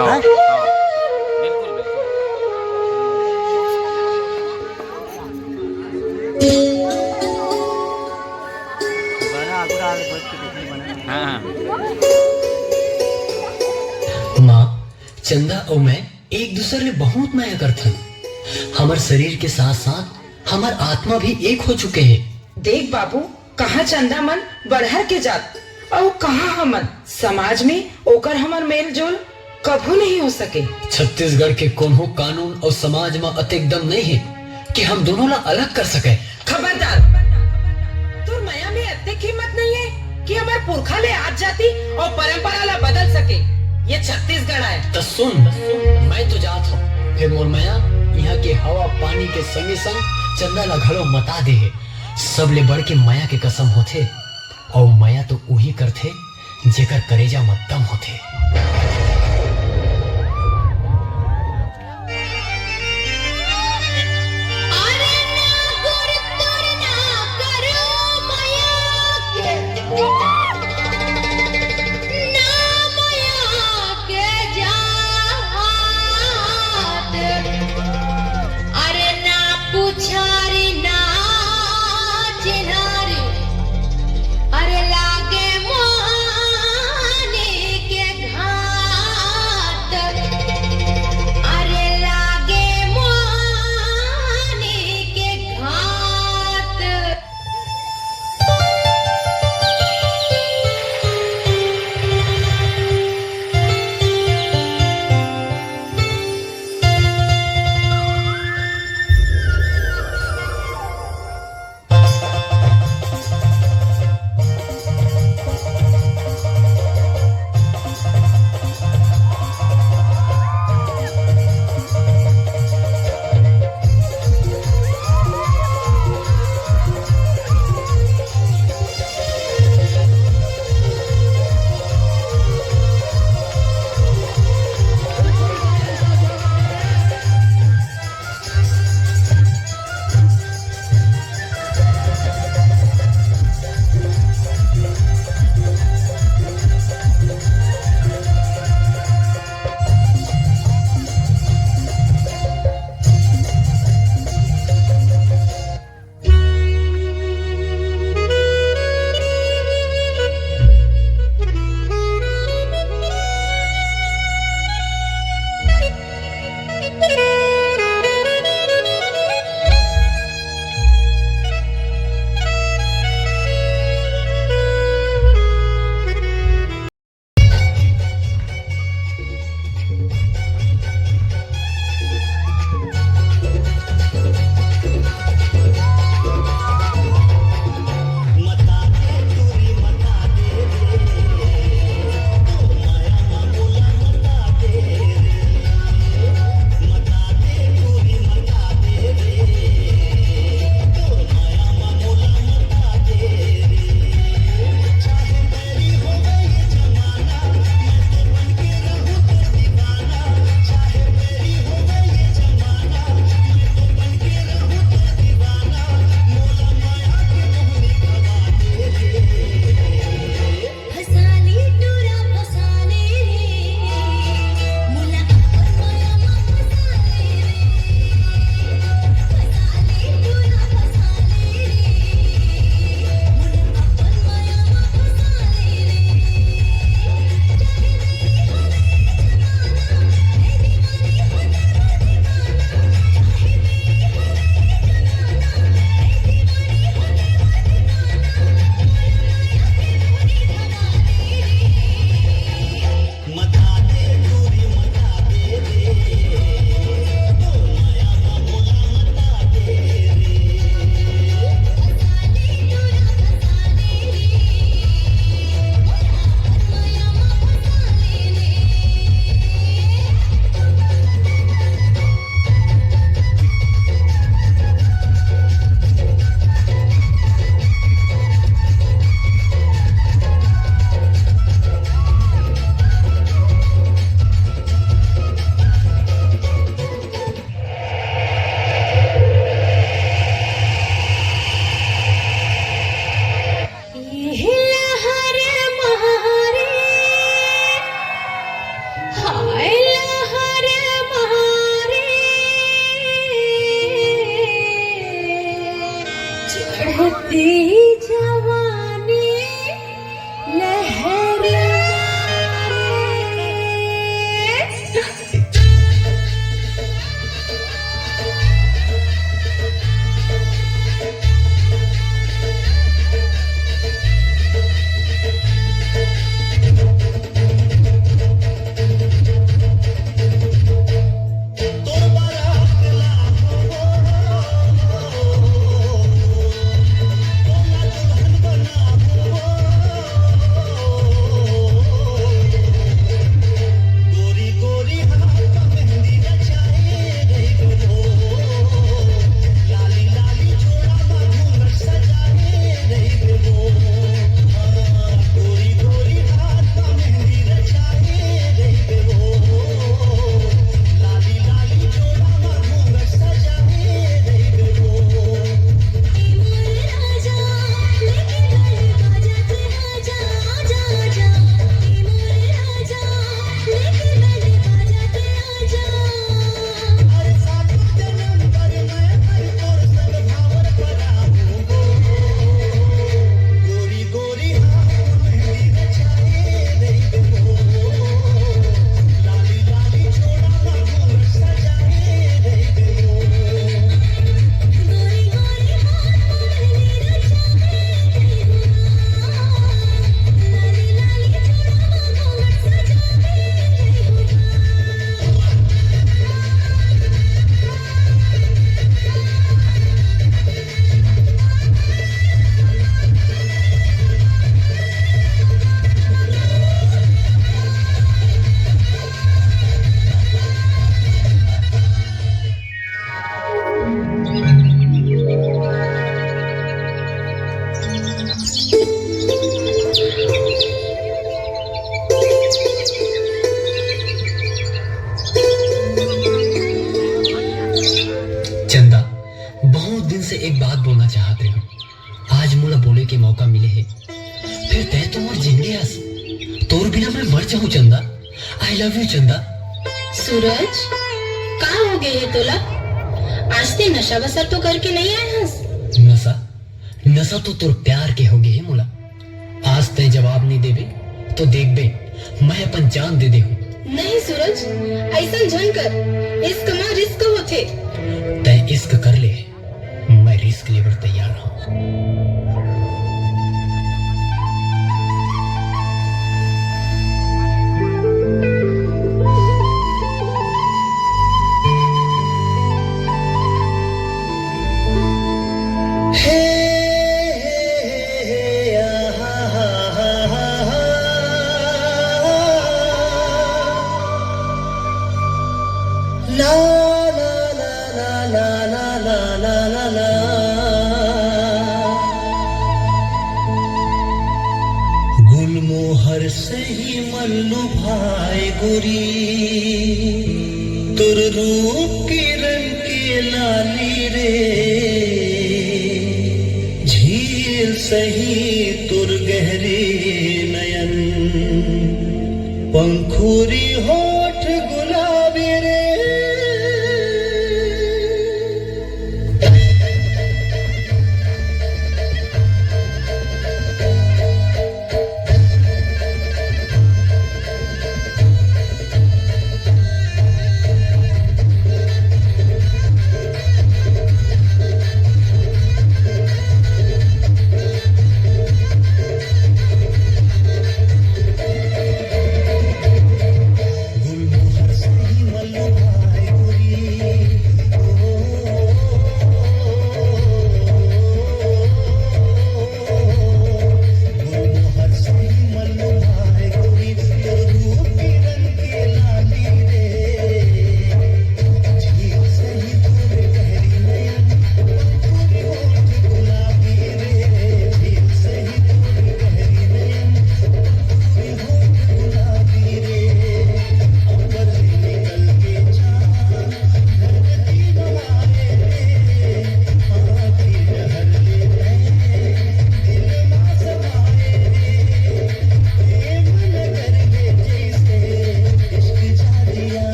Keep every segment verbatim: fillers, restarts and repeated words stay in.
हाँ, हाँ, बिल्कुल, बिल्कुल। हाँ, हाँ। माँ, चंदा अउ मैं एक दूसर ले बहुत मया करथन। हमर शरीर के साथ-साथ हमर आत्मा भी एक हो चुके हे। देख बाबू, कहाँ चंदा मन बड़हर के जात, अउ कहाँ हमन। समाज में ओकर हमर मेल जोल कभू नहीं हो सके। छत्तीसगढ़ के कोनो कानून अउ समाज म अतेक दम नइ हे कि हम दोनों ला अलग कर सके। खबरदार, तोर मया में अतेक हिम्मत नइ हे कि हमर पुरखा ले आत जाति अउ परंपरा ला बदल सके। ये छत्तीसगढ़ आय। त सुन, मैं तो जात हूँ, फेर मोर मया इहाँ के हवा पानी के संगे संग चंदा ला घलो मता दे हे। सबले बढ़ के मया के कसम होथे, अउ मया तो उही करथे जेकर करेजा म दम होथे। अरे ना गुर तोर ना करो मया के, ना मया के जात। अरे ना पुछारी ना चिन्हारी, अरे लागे मोहानी के घात, अरे लागे मोहानी के घात। तेरी जवानी लहर मारे। चंदा, बहुत दिन से एक बात बोलना चाहत रहे हूँ। आज मोला बोले के मौका मिले हे। फिर तय तो मोर जिंदगी हस। तोर बिना मैं मर जाऊं चंदा। I love you चंदा। सूरज, का हो गए हे तोला? आज ते नशा वसा तो करके नहीं आए हस? नशा? नशा तो तोर प्यार के हो गए हे मोला। आज तय जवाब नहीं देबे तो देखबे, मैं अपन जान दे दे हूँ। नहीं सूरज, ऐसा झन कर। इश्क मा रिस्क होथे। तय इश्क कर ले, मैं रिस्क लेबर तैयार हूँ। गुलमोहर सही मन लुभाए गोरी, तोर रूप के रंग के लाली रे। झील सही तोर गहरे नयन, पंखुरी होठ गुलाबी रे।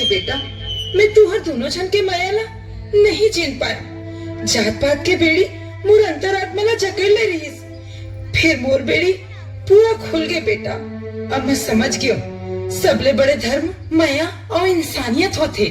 बेटा, मैं तुहर दोनों झन के मया ला नहीं जीन पाए। जात पात के बेड़ी मोर अंतरात्मा ला जकड़ ले रहिस, फिर मोर बेड़ी पूरा खुल गे बेटा। अब मैं समझ गयो, सबले बड़े धर्म मया अउ इंसानियत होथे।